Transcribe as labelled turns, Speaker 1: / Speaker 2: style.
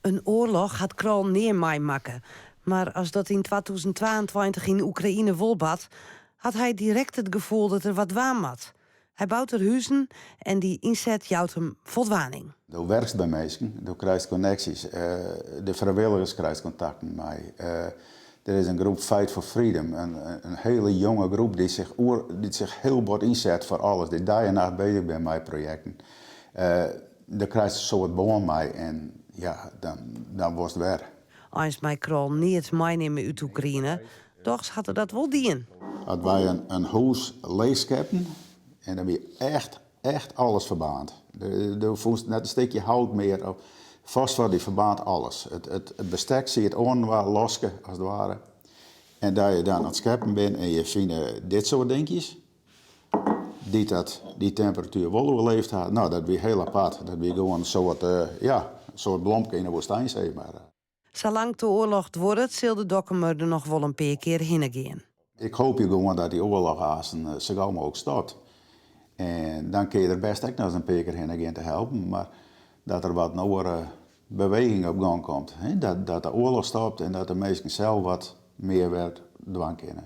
Speaker 1: In oarloch hat Krol nea meimakke, mar as dat yn 2022 yn Oekraïne wol bart, hat hy direkt it gefoel dat er wat dwaan moat. Hy bout der huzen en dy ynset jout him foldwaning.
Speaker 2: Do werkst by minsken, do krijst konneksjes, de frijwilligers krijst kontakten mei. Der is in groep Fight for Freedom, in hiele jonge groep dy't sich oer, dy't sich hiel bot ynset foar alles, dy't dei en nacht beuzich binne mei projekten. Dêr krijst in soad bân mei en ja, dan, dan wolst wer.
Speaker 1: Eins mei Krol neat meinimme út Oekraïne, dochs hat er dat wol dien.
Speaker 2: As wy in hûs leechskeppen en dan wie echt, echt alles ferbaarnd. Do fûnst net in stikje hout mear. Fosfor dy ferbaarnt alles. It bestek siet oaninoar loske as it ware. En dat je dan oan it skeppen binne en je fine dit soart dinkjes, dy't dat, dy temperatuer wol oerleefd ha, no dat wie hiel apart. Dat wie gewoan in soart, ja, in soart blomke yn de woastyn sis mar.
Speaker 1: Salang't de oarloch duorret, sil de Dokkumer der noch wol in pear kear hinne gean.
Speaker 2: Ik hoopje gewoan dat dy oarloch aansten sa gau mooglik stopt. En dan kin je der bêst ek noch ris in pear kear hinne gean te helpen, mar dat der wat in oare beweging op gong komt. Dat de oarloch stopt en dat de minsken sels wat mear wer dwaan kinne.